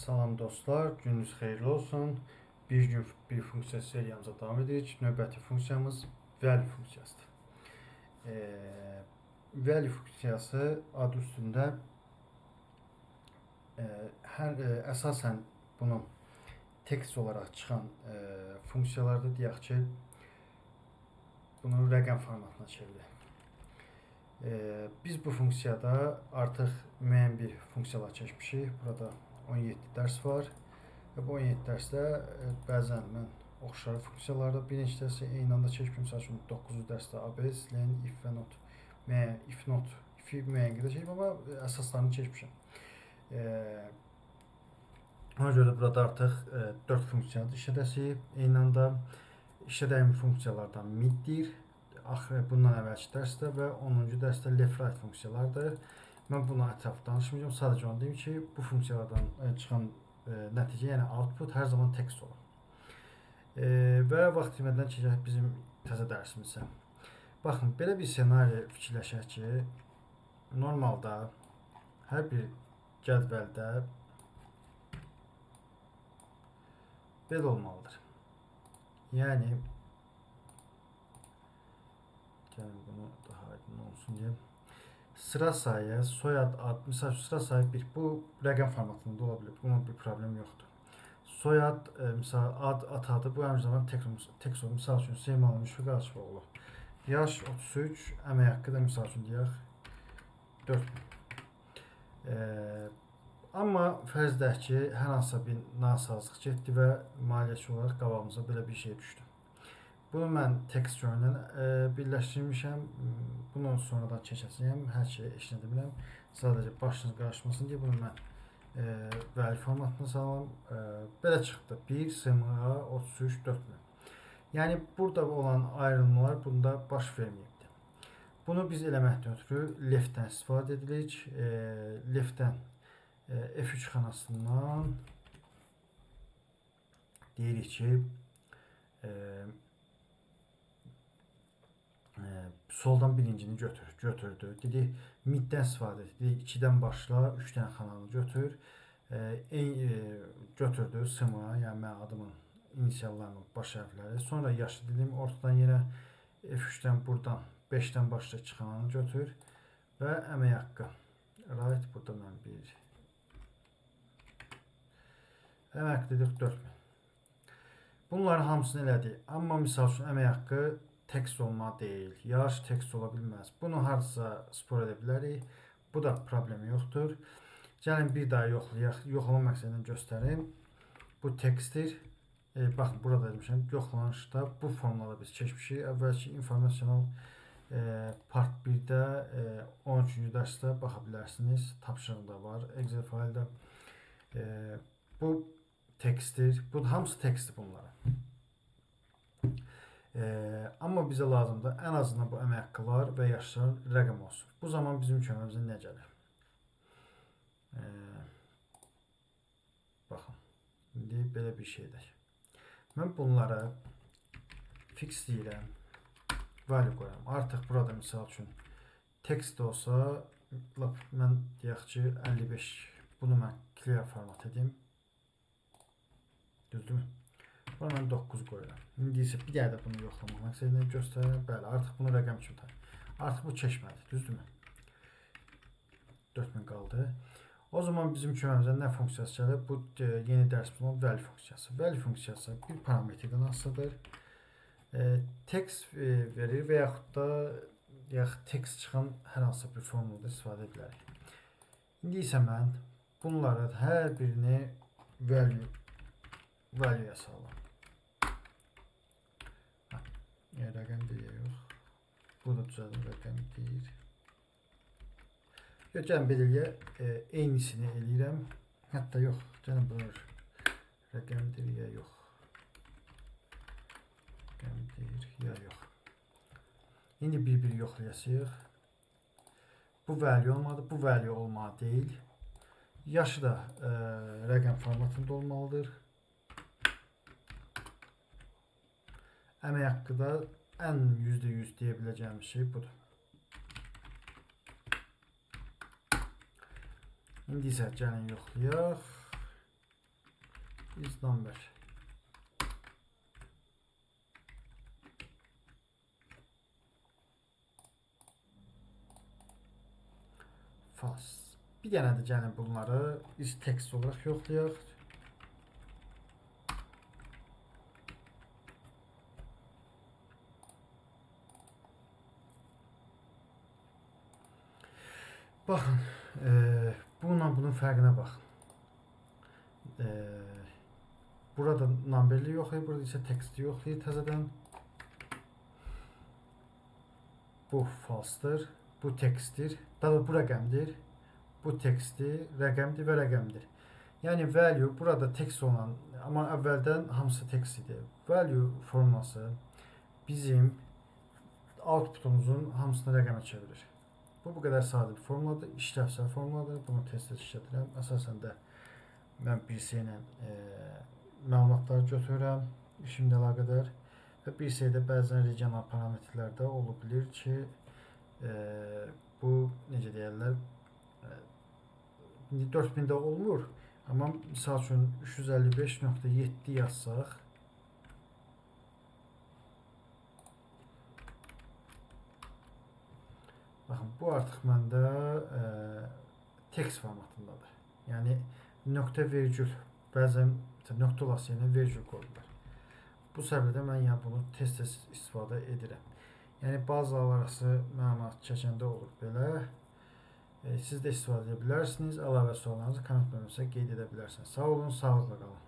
Salam dostlar, gününüz xeyirli olsun. Bir gün bir funksiya seriyamıza davam edirik. Növbəti funksiyamız value funksiyasıdır. Value funksiyası adı üstündə əsasən bunu tekst olaraq çıxan funksiyalarda deyək ki, bunu rəqəm formatına çevirir. Biz bu funksiyada artıq müəyyən bir funksiyalar çəkmişik. Burada 17 dərs var və bu 17 dərsdə bəzən mən oxşar funksiyalarda bir neçə dərsi eyni anda çəkmişim. Məsəl üçün 9-cu dərsdə abs, len, if və not, müəyyən if not, if-i müəyyən qədər çəkib, amma əsaslarını çəkmişəm. Ona görə də burada artıq 4 funksiyanı işlədəsik. Eyni anda işlədəyim funksiyalardan mid-dir. Axırı bundan əvvəlki dərsdə və 10-cu dərsdə left-right funksiyalardır. Mən buna ətraflı danışmayacağam. Sadəcə onu deyim ki, bu funksiyalardan çıxan nəticə, yəni output hər zaman tekst olur. Və vaxt itirmədən keçək bizim təzə dərsimizə. Baxın, belə bir ssenari fikirləşək ki, normalda hər bir cədvəldə belə olmalıdır. Yəni, gəlin bunu daha aydın olsun deyə. Sıra sayı, soyad, ad, misal üçün sıra sayı 1, bu rəqəm formatında ola bilər, bunun bir problemi yoxdur. Soyad, misal ad, at adı, bu həmin zaman tekst olur. Misal üçün Seymanlı Müşfiq Aşıqoğlu. Yaş 33, əmək haqqı da misal üçün deyək 4000. Amma fərz edək ki, hər hansısa bir nasazlıq getdi və maliyyəçi olaraq qabağımıza belə bir şey düşdü. Bunu mən tekst join-lə birləşdirmişəm. Bunu sonradan keçəcəyəm. Hər şeyi heç nə demirəm. Sadəcə başınız qarışmasın deyə bunu mən value formatına salam. Belə çıxdı. 1, SMA, 33, 4000. Yəni, burada olan ayrılmalar bunda baş verməyibdir. Bunu biz eləməkdən ötürü left-dən istifadə edirik. Left-dən F3 xanasından deyirik ki, soldan birincini götür, götürdü. Dedi, mid-dən istifadə et. Dedi, 2-dən başla, 3 dənə xananı götür. Götürdü SMA, yəni mənim adımın inisiallarının baş hərfləri. Sonra yaşı dedim, ortadan yenə F3-dən buradan 5-dən başla 2 xananı götür və əmək haqqı. Right, burada mən bir əmək haqqı dedik 4000. Bunların hamısını elədik. Amma misal üçün əmək haqqı tekst olmalı deyil. Yaş tekst ola bilməz. Bunu hardasa spor edə bilərik. Bu da problemi yoxdur. Gəlin bir daha yoxlayaq. Yoxlama məqsədilə göstərim. Bu tekstdir. Baxın, burada demişəm, yoxlanışda bu formada biz keçmişik. Əvvəlki informasional part 1-də, 13-cü dərsdə baxa bilərsiniz. Tapşırıq da var Excel faylda. Bu tekstdir. Bu hamısı tekstdir bunlara. Amma bizə lazımdır ən azından bu əmək haqqılar və yaşlar rəqəm olsun. Bu zaman bizim köməyimizə nə gəlir? Baxın, indi belə bir şey edək. Mən bunları fix deyirəm, value qoyuram. Artıq burada misal üçün tekst olsa, lap mən deyək ki, 55, bunu mən clear format edim. Düzdürmü? Buna mən 9 qoyuram. İndi isə bir dənə də bunu yoxlamaq məqsədilə göstərirəm. Bəli, artıq bunu rəqəm kimi tanıyım. Artıq bu keçmədi, düzdürmü? 4000 qaldı. O zaman bizim köməyimizə nə funksiyası gəlir? Bu yeni dərsimiz olan value funksiyası. Value funksiyası bir parametrdən asılıdır. Tekst verir və yaxud da tekst çıxan hər hansısa bir formulda istifadə edilərik. İndi isə mən bunları hər birini value-ya salam. Rəqəm deyil, yox. Bu da düzəldim, rəqəm deyil. Yox, gəlin belə eləyək, eynisini eləyirəm. Hətta yox, gəlin bunu rəqəmdir ya yox. Rəqəmdir ya yox. İndi bir-bir yoxlayasıyıq. Bu value olmadı, bu value olmalı deyil. Yaşı da rəqəm formatında olmalıdır. Əmək haqqı da ən %100 deyə biləcəyim şey budur. İndi isə gəlin yoxlayaq. Is number. False. Bir dənə də gəlin bunları is text olaraq yoxlayaq. Baxın, bununla bunun fərqinə baxın. Burada numberli yoxlayır, burada isə teksti yoxlayır təzədən. Bu false'dır, bu tekstdir, daha bu rəqəmdir. Bu teksti rəqəmdir və rəqəmdir. Yəni value burada tekst olan, amma əvvəldən hamısı tekst idi. Value formulası bizim outputumuzun hamısını rəqəmə çevirir. Bu qədər sadə bir formuladır, işlevsel formuladır. Bunu tez-tez işlədirəm. Əsasən də mən bir ilə məlumatları götürürəm işimlə əlaqədar və bir şeydə bəzən regional parametrlərdə ola bilir ki, bu necə deyərlər, 4000-də olmur, amma misal üçün 355.7 yazsaq, baxın, bu artıq məndə tekst formatındadır. Yəni nöqtə vergül, bəzən nöqtə olası yerinə vergül qoyurlar. Bu səbəblə də mən yəni bunu tez-tez istifadə edirəm. Yəni bazalar arası məlumat çəkəndə olur belə. Siz də istifadə edə bilərsiniz. Əlavə suallarınızı komment bölümündə qeyd edə bilərsiniz. Sağ olun, sağlıqla qalın.